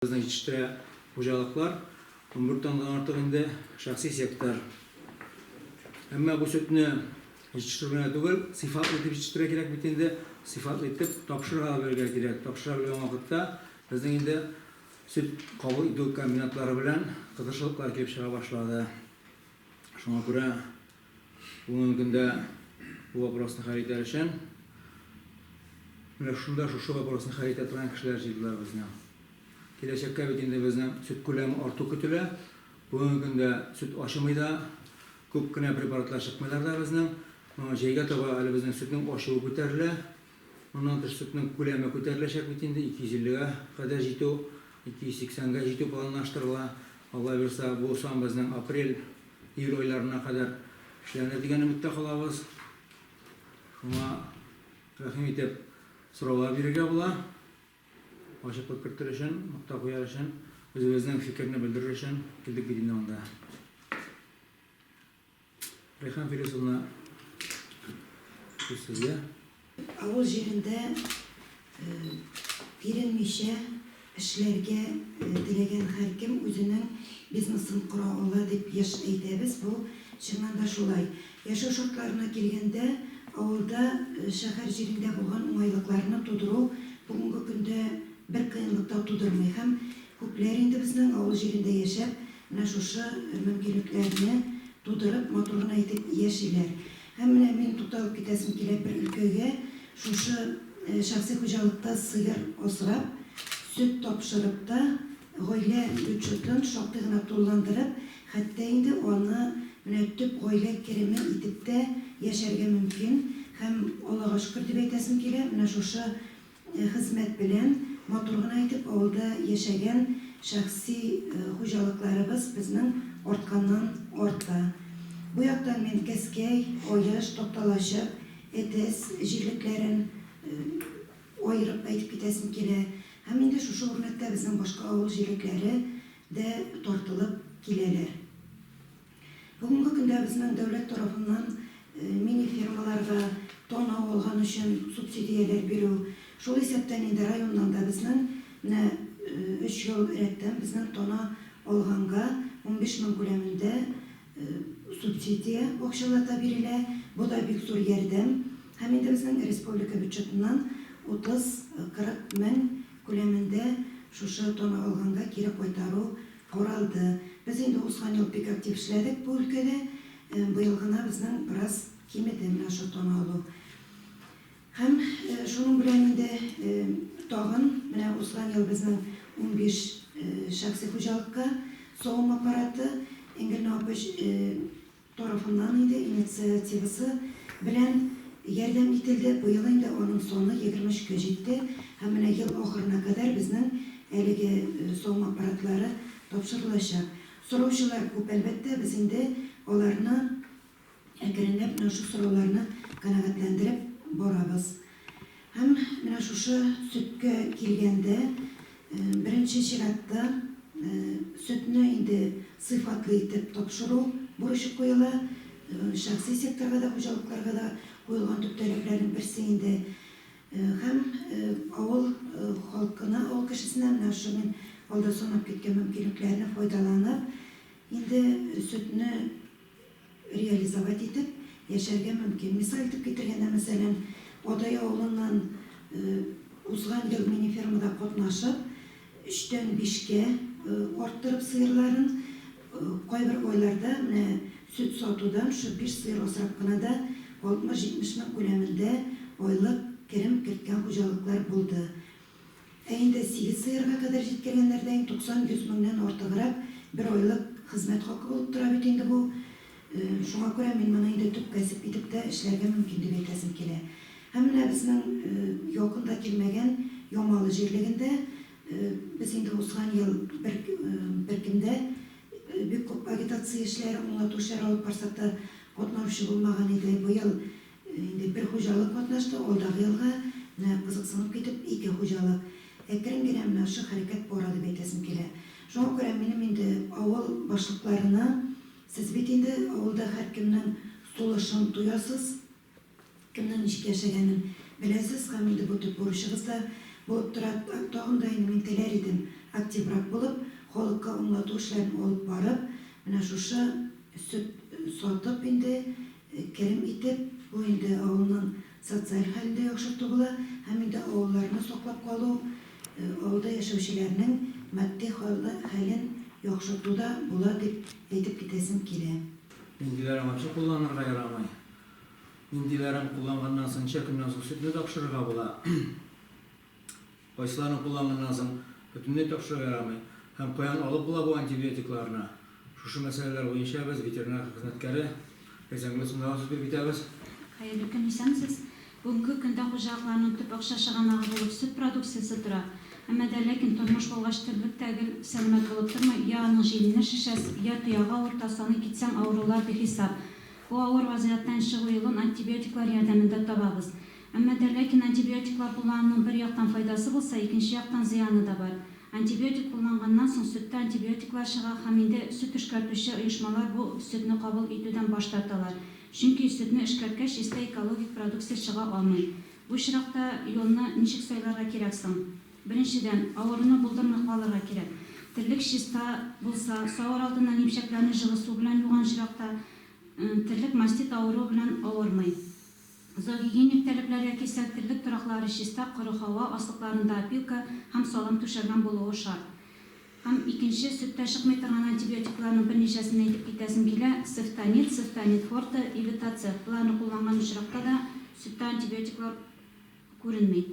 Безнең җитештерә хуҗалыклар, 11 тоннадан артык инде шәхси сектор. Әмма бу сөтне җитештерү генә түгел, сыйфатлы итеп җитештерергә кирәк бит инде, сыйфатлы итеп тапшырырга да белергә кирәк. Тапшыра белгән вакытта безнең инде сөт кабул итү комбинатлары белән кытыршылыклар килеп чыга башлады. Шуңа күрә бүгенге көндә бу вопросны хәл итәр өчен менә шунда шушы вопросны хәл итә торган кешеләр җыйдылар безне. Киләчәккә бит инде безнең сөт күләме арту көтелә. Бүгенге көндә сөт ачымый да, күп кенә препаратлар чыкмыйлар да безнең. Моңа җәйгә таба әле безнең сөтнең ачуы күтәрелә. Моннан тыш сөтнең күләме күтәреләчәк бит инде, 250 гә кадәр җитү, 280 гә җитү планлаштырыла. Алла бирса, бу сан безнең апрель, июль айларына кадәр эшләнер дигән өметтә калабыз. Шуңа рәхим итеп сораулар бирергә була. Ачыклык кертер өчен, нокта куяр өчен, үзебезнең фикерне белдерер өчен килдек бит инде монда. Рәйхан Филүсовна, сүз сезгә. Авыл җирендә иренмичә эшләргә теләгән һәркем үзенең бизнесын кора ала дип еш әйтәбез. Бу чыннан да шулай. Яшәү шартларына килгәндә, авылда шәһәр җирендә булган уңайлыкларны тудыру бүгенге көндә бер кыенлык та тудырмый һәм күпләр инде безнең авыл җирендә яшәп, Менә шушы мөмкинлекләрне тудырып, матур гына итеп яшиләр. Һәм менә мин тукталып китәсем килә бер өлкәгә, шушы шәхси хуҗалыкта сыер асрап, сөт тапшырып та, гаилә бюджетын шактый гына тулыландырып, хәтта инде аны менә төп гаилә кереме итеп тә яшәргә мөмкин. Һәм, Аллага шөкер дип әйтәсем килә, менә шушы Хезмәт белән матур гына итеп авылда яшәгән шәхси хуҗалыкларыбыз безнең артканнан арта. Бу яктан мин Кәскәй, Аеш, Такталачык, Әтәс җирлекләрен аерып әйтеп китәсем килә. Һәм инде шушы үрнәктә безнең башка авыл җирлекләре дә тартылып киләләр. Бүгенге көндә безнең дәүләт тарафыннан мини-фермаларга тана алган өчен субсидияләр бирү, шул исәптән инде районнан да безнең менә өч ел рәттән безнең тана алганга 15 мең күләмендә субсидия акчалата бирелә, бу да бик зур ярдәм. Һәм инде безнең республика бюджетыннан 30-40 мең күләмендә шушы тана алганга кире кайтару Каралды. Без инде узган ел бик актив эшләдек бу өлкәдә. Быел гына безнең бераз кимеде менә шул тана алу. Һәм шуның белән инде тагын менә узган ел безнең 15 шәхси хуҗалыкка савым аппараты Энгельна апа Тарафыннан инде инициативасы белән ярдәм ителде. Быел инде аның саны 23 кә җитте һәм менә ел ахырына кадәр безнең әлеге савым аппаратлары тапшырылачак. Сораучылар күп, әлбәттә, без инде аларны әкренләп менә шул сорауларны канәгатьләндереп барабыз. Һәм менә шушы сөткә килгәндә, беренче чиратта сөтне инде сыйфатлы итеп тапшыру бурычы куела. Шәхси секторга да, хуҗалыкларга да куелган төп таләпләрнең берсе инде. Һәм авыл халкына, авыл кешесенә менә шушы мин алда санап киткән мөмкинлекләрне файдаланып, инде сөтне реализовать итеп яшәргә мөмкин. Мисал итеп китергәндә, мәсәлән, Адай авылыннан узган ел мини-фермада катнашып, өчтән бишкә арттырып сыерларын, кайбер айларда менә сөт сатудан шул биш сыер асрап кына да 60-70 мең күләмендә айлык керем керткән хуҗалыклар булды. Ә инде сигез сыерга кадәр җиткергәннәрдә инде 90-100 меңнән артыграк бер айлык хезмәт хакы булып тора бит инде бу. Шуңа күрә мин моны инде төп кәсеп итеп тә эшләргә мөмкин дип әйтәсем килә. Һәм менә безнең якын да килмәгән Ямалы җирлегендә без инде узган ел бер беркемдә бик күп агитация эшләре, аңлату эшләре алып барсак та, катнаучы булмаган иде. Быел Инде бер хуҗалык катнашты, алдагы елга менә кызыксынып китеп ике хуҗалык. Әкрен генә менә шушы хәрәкәт бара дип әйтәсем килә. Шуңа күрә минем инде авыл башлыкларына, сез бит инде авылда һәркемнең сулышын тоясыз, кемнең ничек яшәгәнен беләсез һәм инде бу төп бурычыгыз да булып тора. Тагын да инде мин теләр идем, активрак булып, халыкка аңлату эшләрен алып барып, менә шушы сөт сатып инде керем итеп, бу инде авылның социаль хәлен дә яхшырту була һәм инде авылларны саклап калу, авылда яшәүчеләрнең матди хәлен яхшырту да була дип әйтеп китәсем килә. Ниндиләрен вообще кулланырга ярамый? Ниндиләрен кулланганнан соң ничә көннән соң сөтне тапшырырга була? Кайсыларын кулланганнан соң бөтенләй тапшырырга ярамый? Һәм каян алып була бу антибиотикларны? Шушы мәсьәләләр буенча без ветеринар хезмәткәре Ләйсән Гөлсумнага сүз биреп китәбез. Хәерле көн, исәнмесез! Бүгенге көндә хуҗалыкларның төп акча чыганагы булып сөт продукциясе тора. Әмма дә ләкин тормыш булгач терлек тә гел сәламәт булып тормый, я аның җилене шешә, я тоягы авырта, саный китсәң, авырулар бихисап. Бу авыр вазгыятьтән чыгу юлын антибиотиклар ярдәмендә табабыз. Әмма дә ләкин антибиотиклар куллануның бер яктан файдасы булса, икенче яктан зыяны да бар. Антибиотик кулланганнан соң сөттә антибиотиклар чыга һәм инде сөт эшкәртүче оешмалар бу сөтне кабул итүдән баш тарталар. Чөнки сөтне эшкәрткәч чиста экологик продукция чыга алмый. Бу очракта юлны ничек сайларга кирәк соң? Беренчедән, авыруны булдырмый калырга кирәк. Терлек чиста булса, савар алдыннан имчәкләрне җылы су белән юган очракта, терлек мастит авыруы белән авырмый. Зоогигиеник таләпләргә килсәк, терлек тораклары чиста, коры һава, аслыкларында опилка һәм салам түшәлгән булуы шарт. Һәм икенче, сөттә чыкмый торган антибиотикларның берничәсен әйтеп китәсем килә, цефтанид, цефтанид форте и витацеф. Боларны кулланган очракта да сөттә антибиотиклар күренми.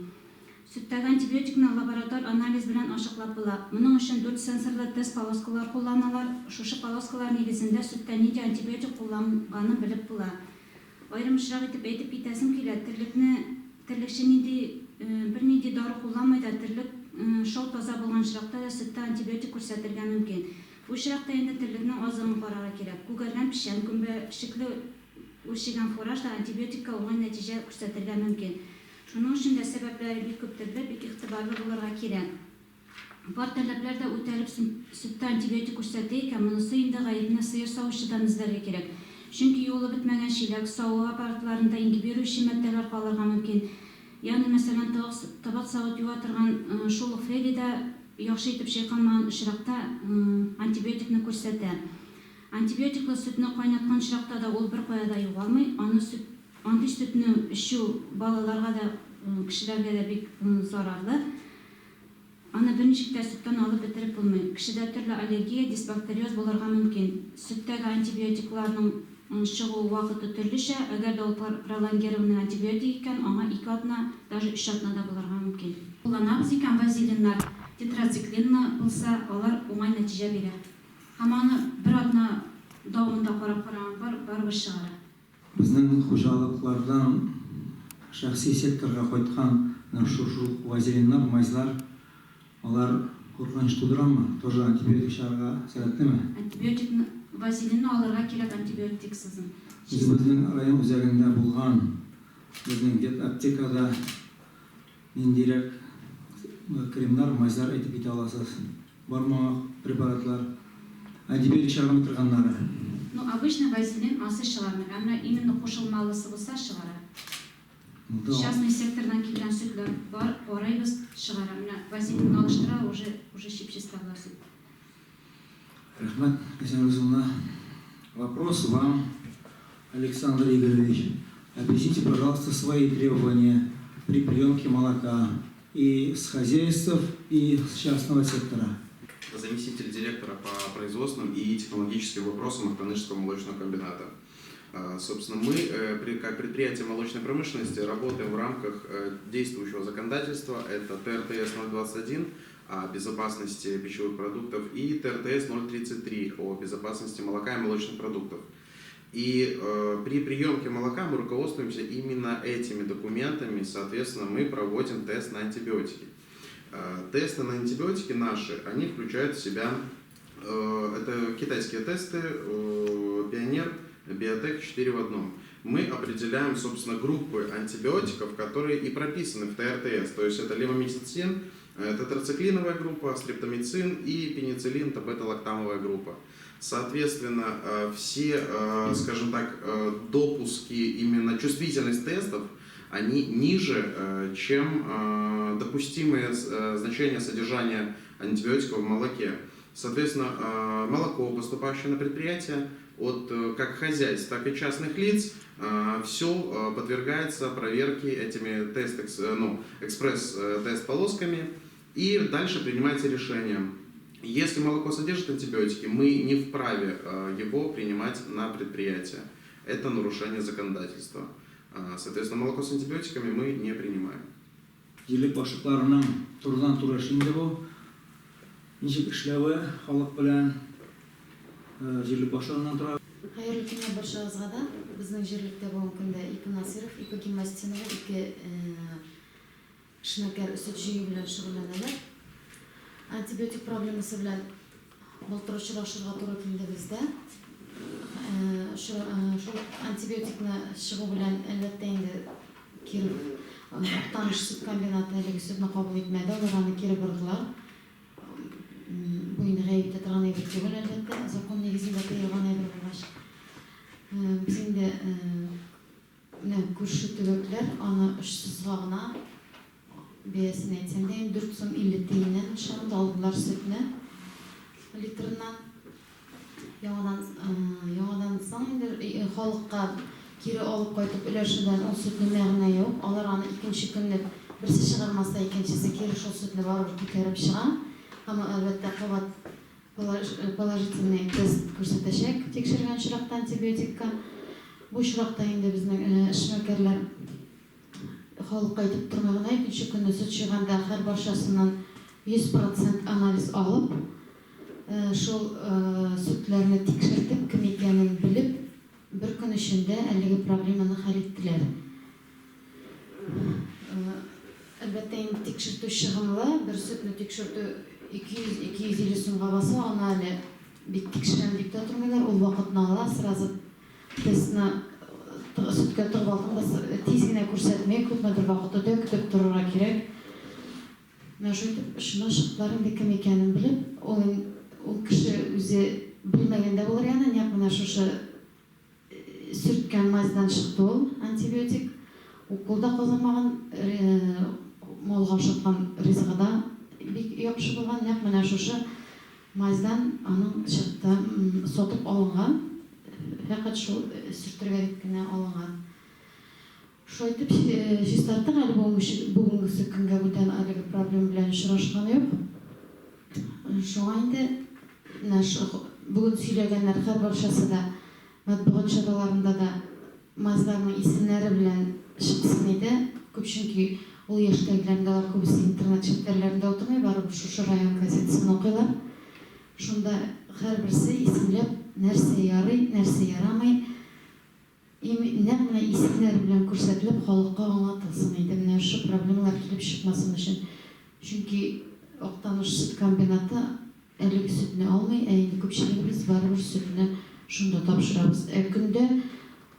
Сөттәге антибиотикны лаборатор анализ белән ачыклап була. Моның өчен дүрт сенсорлы тест-полоскалар кулланалар. Шушы полоскалар нигезендә сөттә нинди антибиотик кулланганын белеп була. Аерым очрак итеп әйтеп китәсем килә, терлекне терлекче нинди бернинди дару кулланмый да, терлек шау таза булган очракта да сөттә антибиотик күрсәтергә мөмкин. Бу очракта инде терлекнең азыгын карарга кирәк. Күгәргән печән, гөмбә, шикле үрчегән фураж да антибиотикка уңай нәтиҗә күрсәтергә мөмкин. Шуның өчен дә сәбәпләре бик күп төрле, бик игътибарлы булырга кирәк. Бар таләпләр дә үтәлеп сөттә антибиотик күрсәтә икән, монысы инде гаепне сыер савучыдан эзләргә кирәк. Чөнки юылып бетмәгән чиләк, саву аппаратларында ингибирующий матдәләр калырга мөмкин. Ягъни, мәсәлән, табак-савыт юа торган шул ук Фейри да яхшы итеп чайкалмаган очракта антибиотикны күрсәтә. Антибиотиклы сөтне кайнаткан очракта да ул беркая да югалмый, аны сөт андый сөтне эчү балаларга да, кешеләргә дә бик зарарлы. Аны берничек тә сөттән алып бетереп булмый. Кешедә төрле аллергия, дисбактериоз булырга мөмкин. Сөттәге антибиотикларның чыгу вакыты төрлечә, әгәр дә ул пролонгированный антибиотик икән, аңа ике атна, даже өч атна да булырга мөмкин. Кулланабыз икән вазелиннар, тетрациклинны булса, алар уңай нәтиҗә бирә. Һәм аны бер атна дәвамында карап караган бар, барыбер чыгара. Безнең хуҗалыклардан шәхси секторга кайткан менә шушы ук вазелиннар, мазьлар, алар куркыныч тудырамы? Тоже антибиотик чыгарырга сәләтлеме? Антибиотикны, вазелинны алырга кирәк антибиотиксызын. Үзебезнең район үзәгендә булган безнең ветаптекада Ниндирәк кремнар, мазьлар әйтеп китә аласыз? Бармы аңа препаратлар? Антибиотик чыгармый торганнары? Ну, обычно вазелин асы чыгармый, ә менә именно кушылмалысы булса, чыгара. Частный сектордан килгән сөтләр бар, карыйбыз, чыгара. Менә вазелинны алыштыра, уже, уже чип-чиста була сөт. Рәхмәт, Ләйсән Рузиловна. Вопрос вам, Александр Игоревич. Объясните, пожалуйста, свои требования при приемке молока и с хозяйств, и с частного сектора. Заместитель директора по производственным и технологическим вопросам Актанышского молочного комбината. Собственно, мы, как предприятие молочной промышленности, работаем в рамках действующего законодательства. Это ТРТС 021 о безопасности пищевых продуктов и ТРТС 033 о безопасности молока и молочных продуктов. И при приемке молока мы руководствуемся именно этими документами, соответственно, мы проводим тест на антибиотики. Тесты на антибиотики наши, они включают в себя, это китайские тесты, Пионер, Биотек 4 в одном. Мы определяем, собственно, группы антибиотиков, которые и прописаны в ТРТС, то есть это левомицетин, тетрациклиновая группа, стрептомицин и пенициллин, это бета-лактамовая группа. Соответственно, все, скажем так, допуски, именно чувствительность тестов, они ниже, чем допустимые значения содержания антибиотиков в молоке. Соответственно, молоко, поступающее на предприятие, от как хозяйств, так и частных лиц, все подвергается проверке этими ну, экспресс-тест-полосками, и дальше принимается решение. Если молоко содержит антибиотики, мы не вправе его принимать на предприятие. Это нарушение законодательства. Соответственно, молоко с антибиотиками мы не принимаем. Җирлек башлыкларының турыдан-туры эше инде бу. Ничек эшләве халык белән җирлек башлыгыннан тора. Хәерле көннәр барчагызга да. Безнең җирлектә бүгенге көндә ИП Насыйров, ИП Гиммастинова ике эшмәкәр сөт җыю белән шөгыльләнәләр. Антибиотик проблемасы белән былтыр очрашырга туры килде бездә. Шул антибиотикны чыгу белән, әлбәттә инде, Киров, Актаныш сөт комбинаты әлеге сөтне кабул итмәде, алар аны кире бордылар. Бу инде гаеп итә торган әйбер түгел, әлбәттә, закон нигезендә тыелган әйбер булгач. Без инде менә күрше төбәкләр аны очсызга гына, бәясен әйтсәң дә инде, 4 сум 50 тиеннән чамында алдылар сөтне литрыннан. Яңадан, яңадан соң инде халыкка кире алып кайтып өләшүдән ул сөтне мәгънә юк. Алар аны икенче көнне берсе чыгармаса, икенчесе кире шул сөтне барыбер күтәреп чыга. Һәм, әлбәттә, кабат положительный тест күрсәтәчәк тикшергән очракта антибиотикка. Бу очракта инде безнең эшмәкәрләр халыкка әйтеп тормый гына, икенче көнне сөт җыйганда һәр барчасыннан 100 процент анализ алып, Шул сөтләрне тикшертеп, кем икәнен белеп, бер көн эчендә әлеге проблеманы хәл иттеләр. Әлбәттә инде, тикшертү чыгымлы, бер сөтне тикшертү 200-250 сумга баса, аны әле бик тикшерәм дип тә тормыйлар, ул вакытны ала, сразу тестны сөткә тыгып алдың да, тиз генә күрсәтми, күпмедер вакыт үтә, көтеп торырга кирәк. Менә шулай итеп очына чыктылар инде, кем икәнен белеп. Ул ул кеше үзе белмәгән дә булыр яны, нәкъ менә шушы сөрткән мазьдан чыкты ул антибиотик. Укол да казанмаган, малга ашаткан ризыгы да бик яхшы булган. Нәкъ менә шушы мазьдан аның чыкты, сатып алынган, фәкать шул сөртергә дип кенә алынган. Шулай итеп чистарттык, әле бүгенгесе көнгә бүтән әлеге проблема белән очрашкан юк. Шуңа инде менә бүген сөйләгәннәр һәрбарчасы да матбугат чараларында да мазьларның исемнәре белән чыксын иде. Күп чөнки ул яшьтәгеләрнең дә алар күбесе интернет челтәрләрендә утырмый, барыбер шушы район газетасын укыйлар. Шунда һәрберсе исемләп нәрсә ярый, нәрсә ярамый, Им, нәкъ менә исемнәре белән күрсәтелеп, халыкка аңлатылсын иде, менә шушы проблемалар килеп чыкмасын өчен. Чөнки Актаныш сөт комбинаты әлеге сөтне алмый, ә инде күпчелегебез барыбер сөтне шунда тапшырабыз. Ә көндә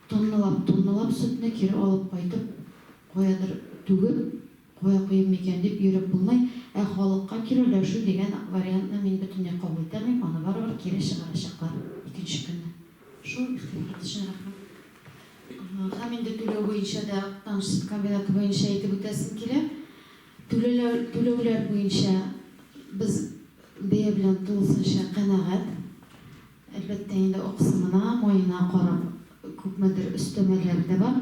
тонналап-тонналап сөтне кире алып кайтып, каядыр түгеп, кая куйыйм микән дип йөреп булмый. Ә халыкка кире өләшү дигән вариантны мин бөтенләй кабул итә алмыйм, аны барыбер кире чыгарачаклар икенче көнне. Шул игътибарыгыз өчен рәхмәт. Һәм инде түләү буенча да Актаныш сөт комбинаты буенча әйтеп үтәсем килә. Түләүләр, түләүләр буенча без бәя белән тулысынча канәгать. Әлбәттә инде аксымына, маена карап күпмедер өстәмәләр дә бар.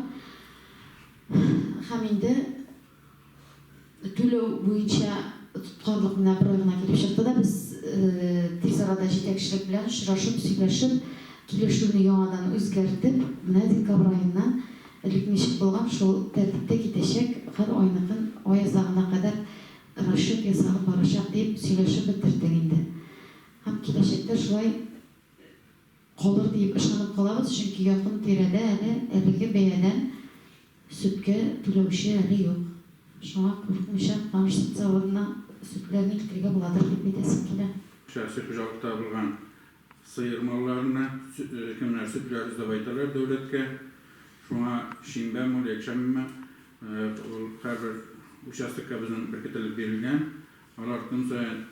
Һәм инде Түләү буенча тоткарлык менә бер ай гына килеп чыкты да, без тиз арада җитәкчелек белән очрашып, сөйләшеп, килешүне яңадан үзгәртеп, менә декабрь аеннан элек ничек булган, шул тәртиптә китәчәк, һәр айныкын ай азагына кадәр расчет ясалып барачак диеп сөйләшеп бетердек инде. Һәм киләчәктә шулай калыр диеп ышанып калабыз, чөнки якын тирәдә әле әлеге бәядән Сөткә түләүче әле юк. Шуңа курыкмыйча Актаныш сөт заводына сөтләрне илтергә буладыр дип әйтәсем килә. Шәхси хуҗалыкта булган сыер малларына кемнәр сөтләр эзләп әйтәләр дәүләткә. Шуңа шимбәме ул, якшәмбеме, ул һәрбер участокка безнең беркетелеп бирелгән. Алар көн саен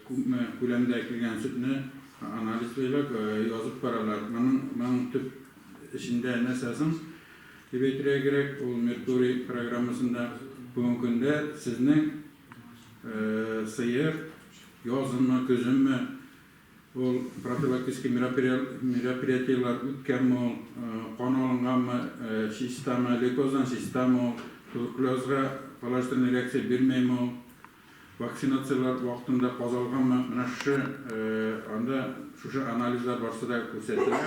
күпме күләмдә килгән сөтне анализлыйлар, язып баралар. Моның моның төп эчендә нәрсә соң дип әйтергә кирәк, ул Меркурий программасында бүгенге көндә сезнең сыер язынмы, көзенме, ул профилактический мероприятиеләр үткәнме ул, кан алынганмы, чистамы, лейкоздан чистамы ул, туберкулезга положительный реакция бирмәйме ул, вакцинацияләр вакытында казалганмы, менә шушы анда шушы анализлар барсы да күрсәтелә.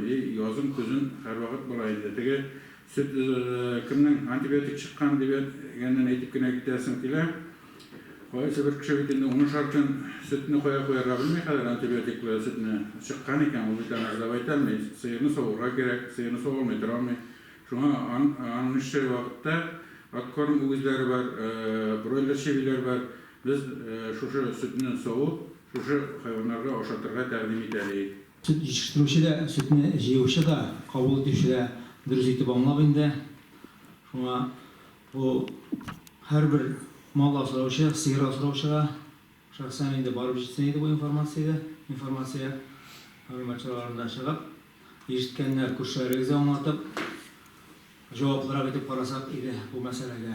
И язын, көзен һәрвакыт була инде. Теге сөт кемнең антибиотик чыккан дигәннән әйтеп кенә китәсем килә. Кайсы бер кеше бит инде унышар көн сөтне кая куярга белми хәзер антибиотиклы сөтне. Чыккан икән, ул бит аны сдавать итә алмый. Сыерны савырга кирәк, сыерны сава алмый тора алмый. Шуңа аның эше вакытта откорм үгезләре бар, бройлер чебиләр бар. Без шушы сөтне савып, шушы хайваннарга ашатырга тәкъдим итәбез. Сөт җитештерүче дә, сөтне җыючы да, кабул итүче дә дөрес итеп аңлап инде. Шуңа бу һәрбер мал асраучы, сыер асраучыга шәхсән инде барып җитсен иде бу информация, информация мәгълүмат чараларында чыгып, ишеткәннәр күршеләрегезгә аңлатып, җаваплырак итеп карасак иде бу мәсьәләгә.